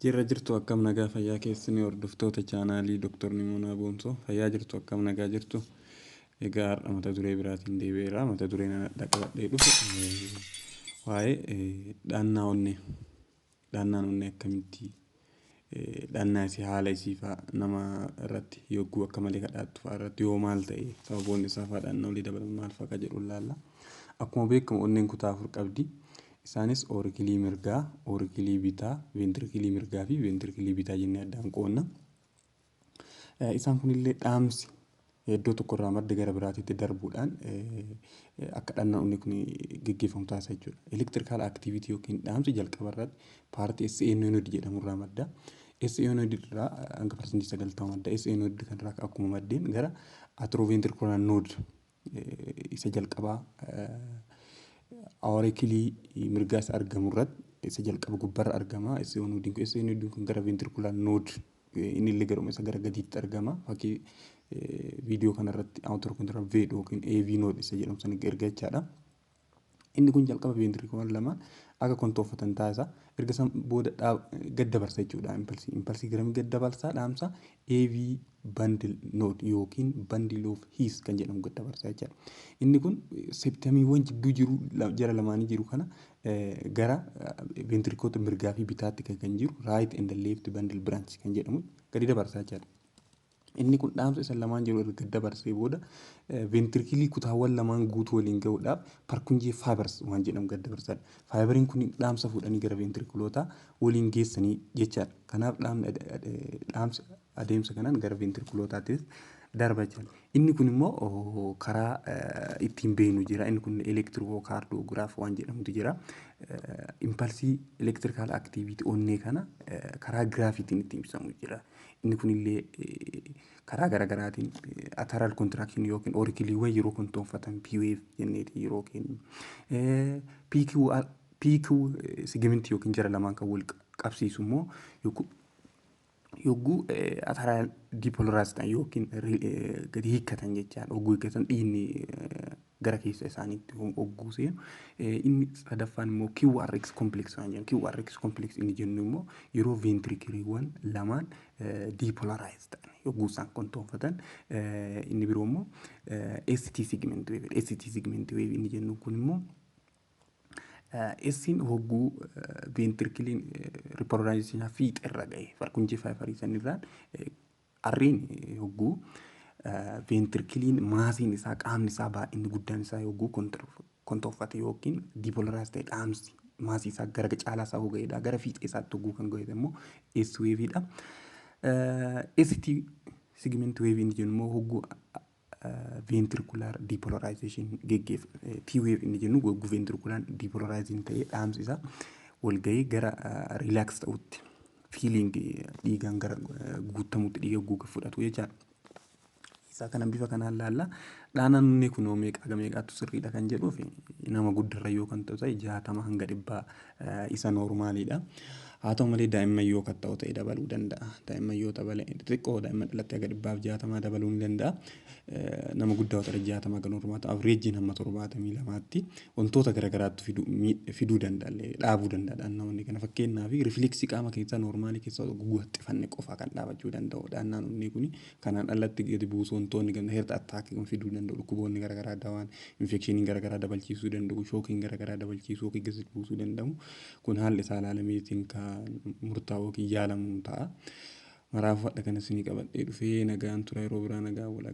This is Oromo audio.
Jirra jirtu, akkam nagaa fayyaa keessanii, hordoftoota chaanaalii Dr. Nimoonaa Boonsoo? Fayyaa jirtu, akkam nagaa jirtu? Egaa har'a mata duree biraatiin deebi'eera. Mata dureen an har'a qabadhee dhufe waa'ee dhaannaa onnee. Dhaannaan onnee akkamitti, dhaannaa isii, haala isii fa'a, nama irratti yogguu akka malee kadhaattu fa'a irratti yoo maal ta'e, sababoonni isaa fa'a, dhaannaa olii dabalan maal fa'a ka jedhu ilaalla. Akkuma beekamu onneen kutaa afur qabdi. Isaanis auricleii mirgaa, auricleii bitaa, ventricleii mirgaa fi ventricleii bitaa jennee addaan qoonna. Isaan kunillee dhaamsi iddoo tokkorraa madda gara biraatitti darbuudhaan akka dhannaan onnee kun geggeeffamu taasisa jechuudha. Electrical activity yookiin dhaamsi jalqaba irratti partii SA node jedhamurraa madda. SA node irraa hanga 90% madda. SA node kanarraa akkuma maddeen gara atrioventricular node isa jalqabaa auricleii mirgaa isa argamu irratti, isa jalqaba gubbarra argama. SA nodeiin kun, SA nodeiin kun gara ventricular node, inni illee garuma isa gara gadiitti argama. Fakkii viidiyoo kanarratti atrioventricular V yookiin AV node isa jedhamu sana erga jechaadha. Inni kun jalqaba ventricleoon lamaan akka kontoofatan taasisa. Erga san booda gad dabarsa jechuudha impulseii. Impulseii garamii gad dabarsa? Dhaamsa AV bundle node yookiin bundle of His kan jedhamu gad dabarsa jechaadha. Inni kun septumiiwwan jidduu jiru, jara lamaanii jiru kana, gara ventricleoota mirgaa fi bitaatti kan jiru right and left bundle branch kan jedhamu gadi dabarsa jechaadha. Inni kun dhaamsa isa lamaan jiru erga dabarsee booda ventricleii kutaawwan lamaan guutuu waliin gahuudhaaf Purkinje fibers waan jedhamu gad dabarsadha. Fiberiin kun dhaamsa fuudhanii gara ventricleoota waliin geessanii jechaadha. Kanaaf dhaamsi adeemsa kanaan gara ventricleootaattis darba jechaadha. Inni kun immoo karaa ittiin beeknu jira. Inni kun electrocardiograph waan jedhamutu jira. Impulseii electrical activity onnee kana karaa giraafiitiin ittiin ibsamu jira. Inni kunillee karaa garaagaraatiin atrial contraction yookiin auricleiiwwan yeroo kontoonfatan P wave jenneeti yeroo kennu. PQ segmentii yookiin jara lamaan kan wal qabsiisu immoo yogguu atrial depolarize ta'an yookiin gadi hiikkatan jechaadha. Yogguu hiikkatan dhiigni gara keessa isaaniitti hogguu seenu. Inni sadaffaan immoo QRS complex waan jennu. QRS complex inni jennu immoo yeroo ventricleiiwwan lamaan depolarize ta'an, yogguu isaan kontoonfatan. Inni biroo immoo ST segment wave. ST segment wave inni jennu kun immoo S'n hogguu ventricleiin repolarization fiixerra gahe Purkinje fiberii sanirraan, R'n hogguu ventricleiin massiin isaa, qaamni isaa baay'inni guddaan isaa yogguu kontoffate yookiin depolarize ta'e, dhaamsi massii isaa gara caalaa isaa ga'edha. Gara fiixee isaatti hogguu kan gahe immoo S waveidha. ST segment wave inni jennu immoo hogguu ventricular depolarization geggeef, T wave inni jennu hogguu ventricular depolarizing ta'ee dhaamsi isaa wal gahee gara relax ta'utti, filling dhiigaan gara guutamutti, dhiiga guuka fudhatu jechaadha. Isaa kana bifa kanaan laalla. Dhaanaan inni kun meeqa haga meeqaatu sirriidha kan jedhuuf, nama guddarra yoo kan ta'u ta'e 60 hanga 100 isa normaliidha. Haa ta'u malee daa'imman yoo kan ta'u ta'e dabaluu danda'a. Daa'imman yoo dabale, xixiqqoo daa'imman dhalatte haga 160 dabaluu ni danda'a. Nama guddaa yoo ta'e 60 haga normal ta'u, averageiin hamma 72tti wantoota garaagaraatti fiduu danda'a, dhaabuu danda'a naannoo kana. Fakkeenyaaf rifleksii qaama keessaa normalii keessaa haxxifanne qofa kan dhaabachuu danda'u. Dhaannaan onnee kuni kanaan alatti gadi buusuu wantoonni ganda heart attackii kun fiduu danda'u, dhukkuboonni garaagaraa, dawaan infectioniin garaagaraa dabalchiisuu danda'u, shockiin garaagaraa dabalchiisuu yookiin gadi buusuu danda'u. Kun haalli isaa ilaalameetiin kan murtaa'u yookiin yaalamu ta'a. Maraafuu hadha kana isinii qabadhee dhufee, nagaan tura, yeroo biraa nagaan wal.